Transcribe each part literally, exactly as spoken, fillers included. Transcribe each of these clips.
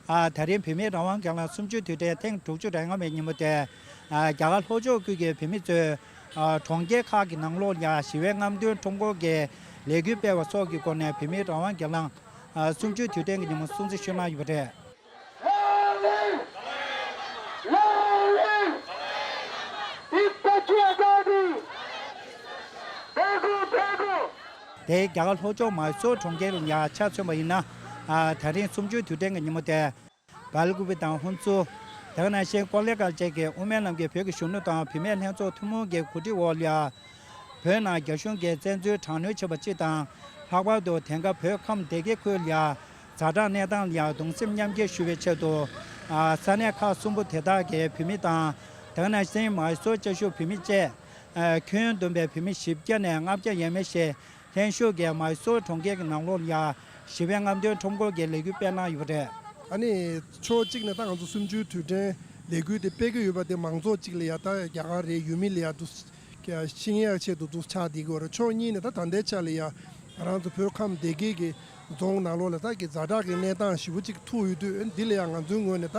ཨ། ད་རིང་བོད་མིའི་རང་དབང་སྒེར་ལངས་གསུམ་བཅུའི་དུས་དྲན་ཐེངས་དྲུག་ཅུ་རེ་ལྔ་པའི་ཉིན་མོ་དེ། ཨ། རྒྱ་གར་ལྷོ་ཕྱོགས་ཁུལ་གྱི་བོད་མི་ཚོས། ཨ། གྲོང་ཁྱེར་ཁག་གི་ནང་ལོགས་ལ་ཞི་བའི་རྔམ་སྟོན་ཁྲོམ་སྐོར་གྱི་ལས་འགུལ་སྤེལ་བ་སོགས་ཀྱི་སྒོ་ནས་བོད་མིའི་རང་དབང་སྒེར་ལངས། ཨ། གསུམ་བཅུའི་དུས་དྲན་གྱི་ཉིན་མོ་སྲུང་བརྩི་ཞུས་གནང་ཡོད་པ་རེད། དེ་རྒྱ་གར་ལྷོ་ཕྱོགས་མཱི་སོར་གྲོང་ཁྱེར་ལ་ཡང་ཆ་མཚོན་པ་ཡིན་ན། ཨ། ད་རིང་གསུམ་བཅུའི་དུས་དྲན་གྱི་ཉིན་མོ་དེ། སྦེལ་ཀུ་པེ་དང་ཧུན་སུར། དེ་ག་ནང་བཞིན་ཀོ་ལེ་གྷལ་བཅས་ཀྱི་དབུ་མའི་ལམ་གྱི་བོད་ཀྱི་གཞོན་ནུ་དང་བུད་མེད་ལྷན་ཚོགས་ཐུན་མོང་གི་གོ་སྒྲིག་འོག་ལ། བོད་ནང་རྒྱ་གཞུང་གིས་བཙན་འཛུལ་དྲག་གནོན་བྱས་པ་སྤྱི་དང་། ལྷག་པར་དུ་དེང་སྐབས་བོད་ཁམས་སྡེ་དགེ་ཁུལ་ལ་ཛ་དྲག་གནས་སྟངས་ལ་གདུང་སེམས་མཉམ་སྐྱེད་ཞུ་བའི་ཆེད་དུ། ཨ། ས་གནས་ཁག་གསུམ་པོ་དེ་དག་གི་བོད་མི་དང་། དེ་ག་ནང་བཞིན་མཱི་སོར་བཅའ་བཞུགས་བོད་མི་བཅས། ཨ། ཁྱོན་བསྡོམས་པའི་བོད་མི་བཞི་བརྒྱ་ནས་ལྔ་བརྒྱ་ཡས་མས་ཤིག་ལྷན་ཞུགས་ཀྱིས་མཱི་སོར་གྲོང་ཁྱེར་གྱི་ནང་ལོགས་ལ་ཞི་བའི་རྔམ་སྟོན་ཁྲོམ་སྐོར་གྱི་ལས་འགུལ་སྤེལ་གནང་ཡོད་པ་རེད། ཨ་ནི་ཕྱོགས་གཅིག་ནས་ད་ང་ཚོ་གསུམ་བཅུའི་དུས་དྲན་ལས་འགུལ་དེ་སྤེལ་གྱི་ཡོད་པ་དེ་མང་ཚོགས་གཅིག་ལ་ཡ་ད་རྒྱ་གར་རེད། ཡུལ་མི་ལ་ཡ་འདུག་ཤེས་ཡག་ཆེད་དུ་འདུག་ཆགས་བསྡད་ཀྱི་ཡོད་རེད། ཕྱོགས་གཉིས་ནས་ད་ད་ལྟའི་ཆ་ལ་ཡ་ང་རང་ཚོ་བོད་ཁམས་སྡེ་དགེ་གི་རྫོང་ནང་ལོགས་ལ་ད་གི་ཛ་དྲག་གི་གནས་སྟངས་ཞེ་པོ་ཅིག་ཐུག་ཡོད་དུས། ཨ་ནི་འདི་ལ་ཡ་ང་ཚོའི་ངོས་ནས་ད་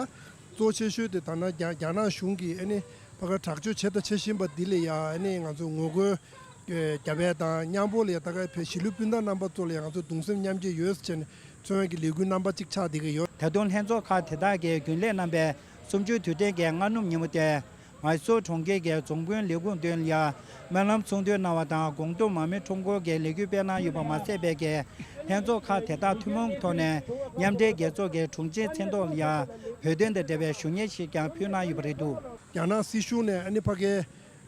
གཙོ་ཆེ་ཤོས་དེ་ད་ན་རྒྱ་རྒྱ་ནག་གཞུང་གིས་ཨ་ནི་ཕ་ག་དྲག་སྤྱོད་བྱས་དང་བྱེད་བཞིན་པ་འདི་ལ་ཡ་ཨ་ནི་ང་ཚོ་ངོ་རྒོལ་རྒྱབ་ཡས་དང་། མཉམ་པོ་ལ་ཡ་ད་ག་བོད་གཞིས་ལུས་སྤུན་ཟླ་རྣམ་པ་ཚོ་ལ་ཡ་ང་ཚོ་གདུང་སེམས་མཉམ་སྐྱེད་ཡོད་ཟེར་ནས་མཚོན་ཡས་ཀྱི་ལས་འགུལ་རྣམ་པ་གཅིག་ཆགས་བསྡད་ཀྱི་ཡོད། ད་དུང་ལྷན་ཚོགས་ཁག་དེ་དག་གི་རྒྱུན་ལས་རྣམ་པས་གསུམ་བཅུའི་དུས་དྲན་གྱི་སྔ་སྣུམ་ཉིན་མོ་དེ། མཱི་སོར་གྲོང་ཁྱེར་གྱི་རྫོང་དཔོན་ལས་ཁུངས་མདུན་ལ་སྨོན་ལམ་ཚོགས་འདུ་གནང་བ་དང་། དགོང་དྲོ་མར་མེ་ཁྲོམ་སྐོར་གྱི་ལས་འགུལ་སྤེལ་གནང་ཡོད་པ་མ་ཟད། བོད་ཀྱི་ལྷན་ཚོགས་ཁག་དེ་དག་ཐུན་མོང་གི་ཐོག་ནས་མཉམ་འབྲེལ་རྒྱལ་ཚོགས་ཀྱི་དྲུང་ཆེའི་མཚན་ཐོག་ལ་ཡ་བོད་དོན་དང་འབྲེལ་བའི་ཞུ་སྙན་ཞིག་ཀྱང་ཕུལ་གནང་ཡོད་པ་རེད་འདུག་རྒྱ་ནག་སྲིད་གཞུང་ནས་ཨ་ནི་ཕ་གའི་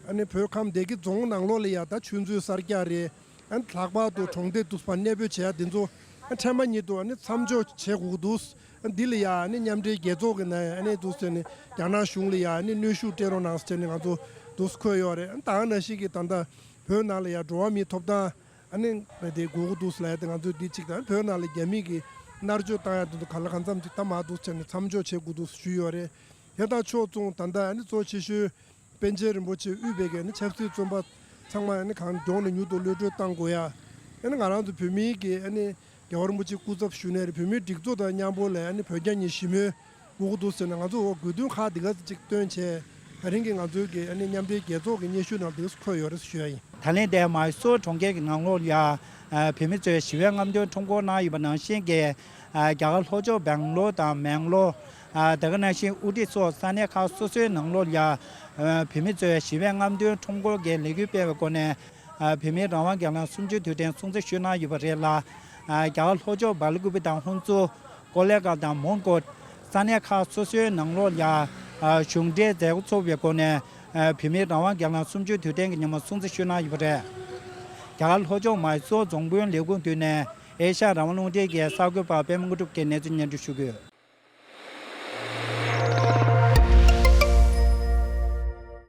ཨ་ནི་བོད་ཁམས་སྡེ་དགེ་རྫོང་ནང་ལོགས་ལ་ཡ་ད་ཆུ་མཛོད་གསར་རྒྱག་རེད། ཨ་ནི་ལྷག་པར་དུ་གྲོང་སྡེ་འདུག་སེ་གནས་སྤོས་བྱེད་ཡ་འདི་ཚོ་ཨ་ནི་ཕྲལ་མ་ཉིད་དུ་ཨ་ནི་མཚམས་འཇོག་བྱེད་དགོས་ཀྱི་འདུག་ཨ་ནི་འདི་ལ་ཡ་ཨ་ནི་མཉམ་འབྲེལ་རྒྱལ་ཚོགས་ཀྱི་ནང་ཨ་ནི་འདུག་ཟེར་ནས་རྒྱ་ནག་གཞུང་ལ་ཡ་ཨ་ནི་གནོན་ཤུགས་སྤྲད་རོགས་གནང་ཟེར་ནས་ང་ཚོ་འདུག་སེ་འཁོད་ཡོད་རེད། ཨ་ནི་ད་ག་ནང་བཞིན་གྱི་ད་ལྟ་བོད་ནང་ལ་ཡ་འགྲོ་བ་མིའི་ཐོབ་ཐང་ཨ་ནི་རེད་དེ་དགོས་ཀྱི་འདུག་ཟེར་ལབ་ཡ་དེ། ང་ཚོས་འདི་གཅིག་དང་། བོད་ནང་ལ་རྒྱ་མི་གིས་མནར་གཅོད་བཏང་ཡ་དེ་ཚོ་གང་ལ་གང་འཚམ་ཅིག་ད་མར་འདུག་ཟེར་ནས་མཚམས་འཇོག་བྱེད་དགོས་འདུག་ཞུས་ཡོད་རེད། དེ་དང་ཕྱོགས་མཚུངས་ད་ལྟ་ཨ་ནི་གཙོ་ཆེ་ཤོས་པཎ་ཆེན་རིན་པོ་ཆེ་དབུས་པའི་གི་ཨ་ནི་ཆབ་སྲིད་བཙོན་པ་ཚང་མ་ཨ་ནི་གང་མགྱོགས་ནས་མྱུར་དུ་གློད་གྲོལ་གཏང་དགོས་ཡ། ཨ་ནི་ང་རང་ཚོ་བོད་མིའི་གི་ཨ་ནི་རྒྱལ་བ་རིན་པོ་ཆེ་སྐུ་ཚབ་ཞུ་ནས་རེད། བོད་མིའི་སྒྲིག་འཛུགས་དང་མཉམ་པོ་ལ་ཨ་ནི་བོད་རྒྱ་གཉིས་ཞི་མོལ་དགོས་ཀྱི་འདུག་ཟེར་ནས་ང་ཚོ་འོ་དགོས་འདུན་ཁག་འདི་ག་ཅིག་བཏོན་བྱས། ད་རིང་གི་ང་ཚོའི་གི་ཨ་ནི་མཉམ་འབྲེལ་རྒྱལ་ཚོགས་ཀྱི་སྙན་ཞུ་ནང་འདི་འཁོད་ཡོད་རེད་ཞུ་ཡ་ཡིན། ད་ལན་དེ་མཱི་སོར་གྲོང་ཁྱེར་གྱི་ནང་ལོགས་ལ་ཡ། ཨ། བོད་མི་ཚོས་ཞི་བའི་རྔམ་སྟོན་ཁྲོམ་སྐོར་གནང་ཡོད་པ་ནང་བཞིན་གྱི། ཨ། རྒྱ་གར་ལྷོ་ཕྱོགས་སྦེང་ལོར་དང་མེང་ལོར། ཨ། དེ་ག་ནང་བཞིན་ཨུ་ཊི་སོགས་ས་གནས་ཁག་སོ་སོའི་ནང་ལོགས་ལ་ཡ། ཨ། བོད་མི་ཚོས་ཞི་བའི་རྔམ་སྟོན་ཁྲོམ་སྐོར་གྱི་ལས་འགུལ་སྤེལ་བའི་སྒོ་ནས། ཨ། བོད་མིའི་རང་དབང་སྒེར་ལངས་གསུམ་བཅུའི་དུས་དྲན་སྲུང་བརྩི་ཞུས་གནང་ཡོད་པ་རེད་ལ། ཨ། རྒྱ་གར་ལྷོ་ཕྱོགས་སྦེལ་ཀུ་པེ་དང་ཧུན་སུར། ཀོ་ལེ་གྷལ་དང་མོན་གྷོ། ས་གནས་ཁག་སོ་སོའི་ནང་ལོགས་ལ་ཡ། ཨ། གཞུང་འབྲེལ་མཛད་སྒོ་ཚོགས་པའི་སྒོ་ནས། ཨ། བོད་མིའི་རང་དབང་སྒེར་ལངས་གསུམ་བཅུའི་དུས་དྲན་གྱི་ཉིན་མོ་སྲུང་བརྩི་ཞུས་གནང་ཡོད་པ་རེད། རྒྱ་གར་ལྷོ་ཕྱོགས་མཱི་སོར་རྫོང་དཔོན་ལས་ཁུངས་མདུན་ནས་ཨེ་ཤ་ཡ་རང་དབང་རླུང་འཕྲིན་གྱི་གསར་འགོད་པ་པད་མ་དངོས་གྲུབ་ཀྱིས་གནས་ཚུལ་སྙན་སྒྲོན་ཞུ་གི་ཡོད།